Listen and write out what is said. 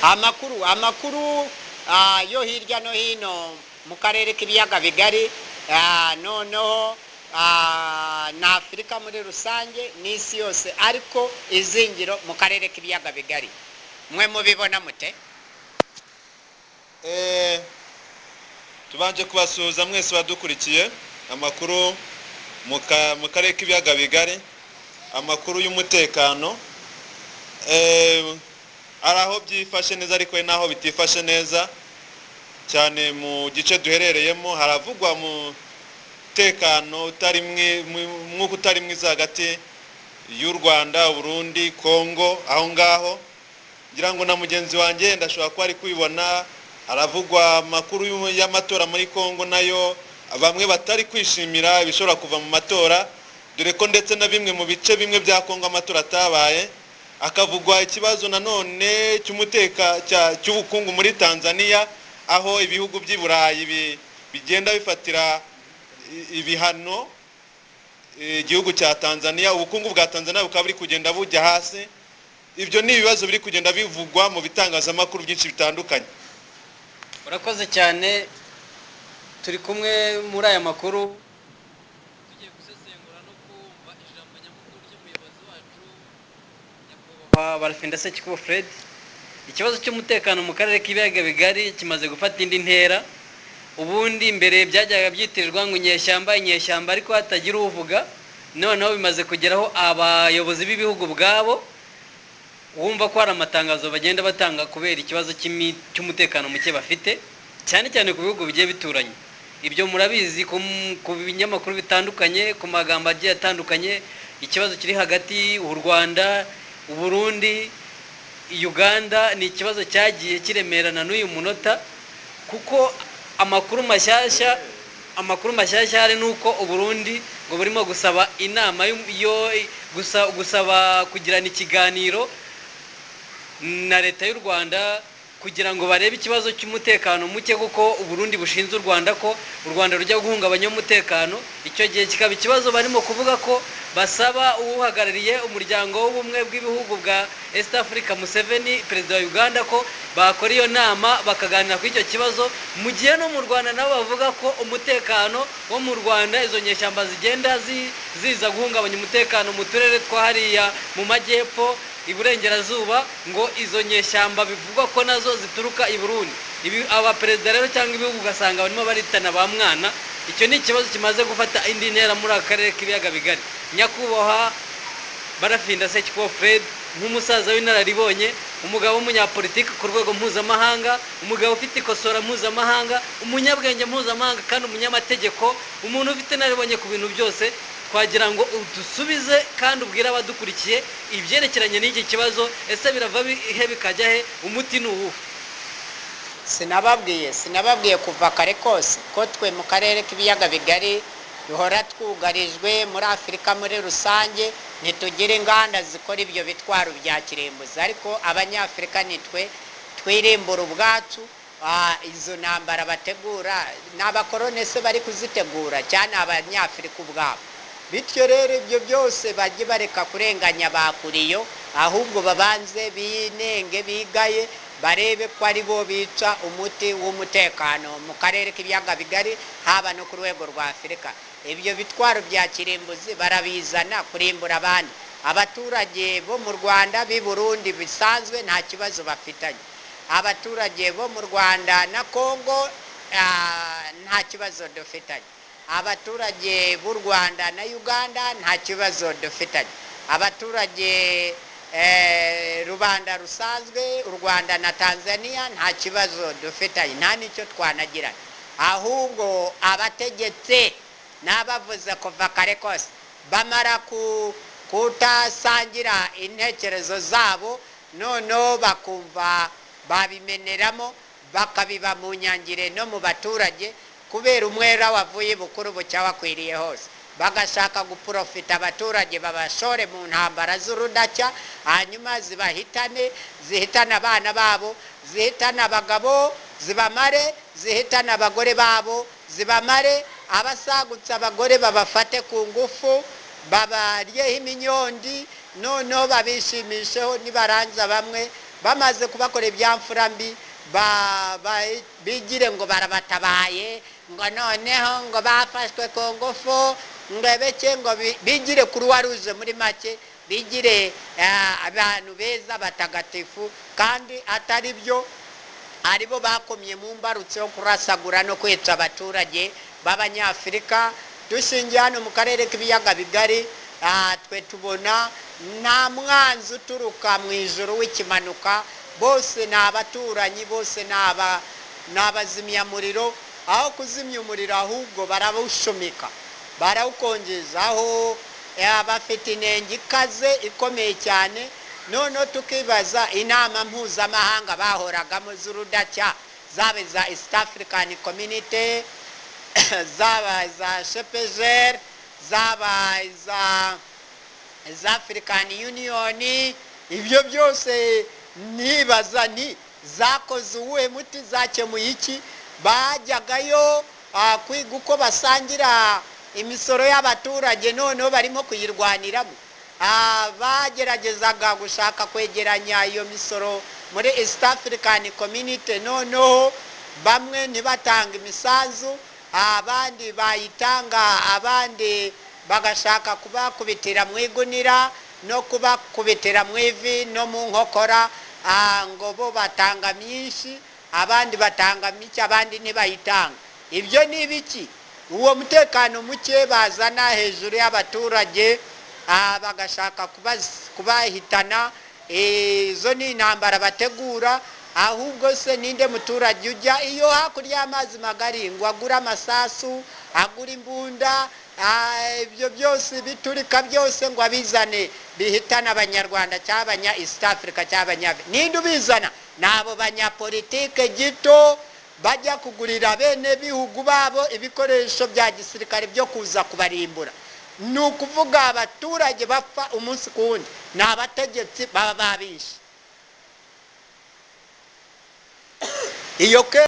Amakuru yo hirya no hino mu karere k'ibiyaga bigari, noneho na Afurika muri rusange n'isi yose, ariko izingiro mu karere k'ibiyaga bigari, mwe mubibona mute? Tubanje kubasuhuza mwese badukurikiye. Amakuru mu karere k'ibiyaga bigari, amakuru y'umutekano, ari aho byifashe neza, ariko hari n'aho bitifashe neza cyane. Mu gice duherereyemo haravugwa umutekano utari mwuka utari mwiza hagati y'u Rwanda, Burundi, Kongo. Aho ngaho ngira ngo na mugenzi wanjye ndashobora kuba ari kubibona. Haravugwa amakuru y'amatora muri Kongo, nayo bamwe batari kwishimira ibishobora kuva mu matora, dore ko ndetse na bimwe mu bice bimwe bya Kongo amatora atabaye. Akavugwa ikibazo nanone cy'ubukungu muri Tanzania, aho ibihugu by'i Burayi bigenda bifatira ibihano igihugu cya Tanzania, ubukungu bwa Tanzania bukaba buri kugenda bujya hasi. Ibyo ni ibibazo biri kugenda bivugwa mu bitangazamakuru byinshi bitandukanye. Urakoze cyane. Turi kumwe muri aya makuru, tugiye gusesengura no kumva ijambo nyamukuru ry'umuyobozi wacu, nyakubahwa Barafinda Sekikubo Fred. Ikibazo cy'umutekano mu karere k'ibiyaga bigari kimaze gufata indi ntera. Ubundi mbere byajyaga byitirirwa ngo inyeshyamba, inyeshyamba, ariko hatagira uvuga. Noneho bimaze kugeraho abayobozi b'ibihugu ubwabo wumva ko hari amatangazo bagenda batanga kubera ikibazo cy'umutekano muke bafite, cyane cyane ku bihugu bigiye bituranye. Ibyo murabizi ku binyamakuru bitandukanye, ku magambo agiye atandukanye. Ikibazo kiri hagati u Rwanda, Uburundi, Uganda ni ikibazo cyagiye kiremerana n'uyu munota, kuko amakuru mashyashya hari nuko Uburundi ngo burimo gusaba inama yo gusaba kugirana ikiganiro na leta y'u Rwanda kugira ngo barebe ikibazo cy'umutekano muke, kuko Uburundi bushinze u Rwanda ko u Rwanda rujya guhungabanya umutekano. Icyo gihe kikaba ikibazo barimo kuvuga ko basaba uhagarariye umuryango w'ubumwe bw'ibihugu bwa East Africa, Museveni, perezida wa Uganda, ko bakora iyo nama bakaganira kuri icyo kibazo, mu gihe no mu Rwanda nabo bavuga ko umutekano wo mu Rwanda, izo nyeshyamba zigenda ziza guhungabanya umutekano mu turere twa hariya mu majyepfo, iburengerazuba, ngo izo nyeshyamba bivugwa ko nazo zituruka i Burundi. Ibi abaperezida rero cyangwa ibihugu ugasanga barimo baritana ba mwana. Icyo ni ikibazo kimaze gufata indi ntera muri aka karere k'ibiyaga bigari. Nyakubahwa Barafinda Sekikubo Fred, nk'umusaza w'inararibonye, umugabo w'umunyapolitiki ku rwego mpuzamahanga, umugabo ufite ikosora mpuzamahanga, umunyabwenge mpuzamahanga kandi umunyamategeko, umuntu ufite inararibonye ku bintu byose, twagira ngo udusubize kandi ubwire abadukurikiye ibyerekeranye n'iki kibazo. Ese birava he bikajya he? Umuti ni uwuhe? Sinababwiye kuva kare kose ko twe mu karere k'ibiyaga bigari duhora twugarijwe? Muri Afurika muri rusange ntitugire inganda zikora ibyo bitwaro bya kirimbuzi, ariko Abanyafurika nitwe twirimbura ubwacu. Izo ntambara bategura ni abakorone se bari kuzitegura cyane? Abanyafurika ubwabo. Bityo rero ibyo byose bajye bareka kurenganya bakuriyo, ahubwo babanze binenge, bigaye, barebe ko ari bo bica umuti w'umutekano mu karere k'ibiyaga bigari, haba no ku rwego rwa Afurika. Ibyo bitwaro bya kirimbuzi barabizana kurimbura abandi. Abaturage bo mu Rwanda, b'i Burundi bisanzwe nta kibazo bafitanye. Abaturage bo mu Rwanda na Kongo nta kibazo dufitanye. Abaturage b'u Rwanda na Uganda nta kibazo dufitanye. Abaturage, rubanda rusanzwe, u Rwanda na Tanzania nta kibazo dufitanye, nta n'icyo twanagirana. Ahubwo abategetsi n'abavuze kuva kare kose bamara kutasangira intekerezo zabo, noneho bakumva babimeneramo, bakabiba mu nyangire no mu baturage, kubera umwera wavuye bukuru bucya wakwiriye hose, bagashaka guprofita abaturage, babashore mu ntambara z'urudacya, hanyuma zibahitane, zihitane abana babo, zihitane abagabo zibamare, zihitane abagore babo zibamare, abasagutse abagore babafate ku ngufu, babaryeho iminyondi, noneho babishimisheho. Nibarangiza bamwe Bamaze kubakora ibyamfura mbi, bigire ngo barabatabaye, ngo noneho ngo bafashwe ku ngufu, ngo ebeke, ngo bigire Croix Rouge, muri make bigire abantu beza batagatifu, kandi atari byo. Aribo bakomye mu mbarutso yo kurasagura no kwica abaturage b'Abanyafurika. Dushingiye hano mu karere k'Ibiyaga Bigari, twe tubona nta mwanzi uturuka mu ijoro w'ikimanuka. Bose ni abaturanyi, bose ni abazimyamuriro. Aho kuzimya umuriro, ahubwo barawushumika, barawukongeza, aho bafite inenge ikaze ikomeye cyane. Noneho tukibaza inama mpuzamahanga bahoragamo z'urudacya, zaba iza East African Community, zaba iza CEPGL, zaba iza African Union, ibyo byose nibaza ni zakoze uwuhe muti? Zakemuye iki? Bajyagayo kwiga uko basangira imisoro y'abaturage, noneho barimo kuyirwaniramo. Bageragezaga gushaka kwegeranya iyo misoro muri East African Community, noneho bamwe ntibatanga imisanzu, abandi bayitanga, abandi bagashaka kubakubitira mu igunira no kubakubitira mu ivi no mu nkokora, ngo bo batanga myinshi, abandi batanga mike, abandi ntibayitanga. Ibyo ni ibiki? Uwo mutekano muke bazana hejuru y'abaturage, bagashaka kubahitana, izo ni intambara bategura. Ahubwo se ninde muturage ujya iyo hakurya y'amazi magari ngo agure amasasu, agure imbunda, ibyo byose biturika byose, ngo abizane bihitane Abanyarwanda cyangwa abanya East Africa cyangwa abanya? Ninde ubizana? Ni abo banyapolitike gito bajya kugurira bene bihugu babo ibikoresho bya gisirikare byo kuza kubarimbura. Ni ukuvuga abaturage bapfa umunsi ku wundi ni abategetsi baba babishe iyo ke.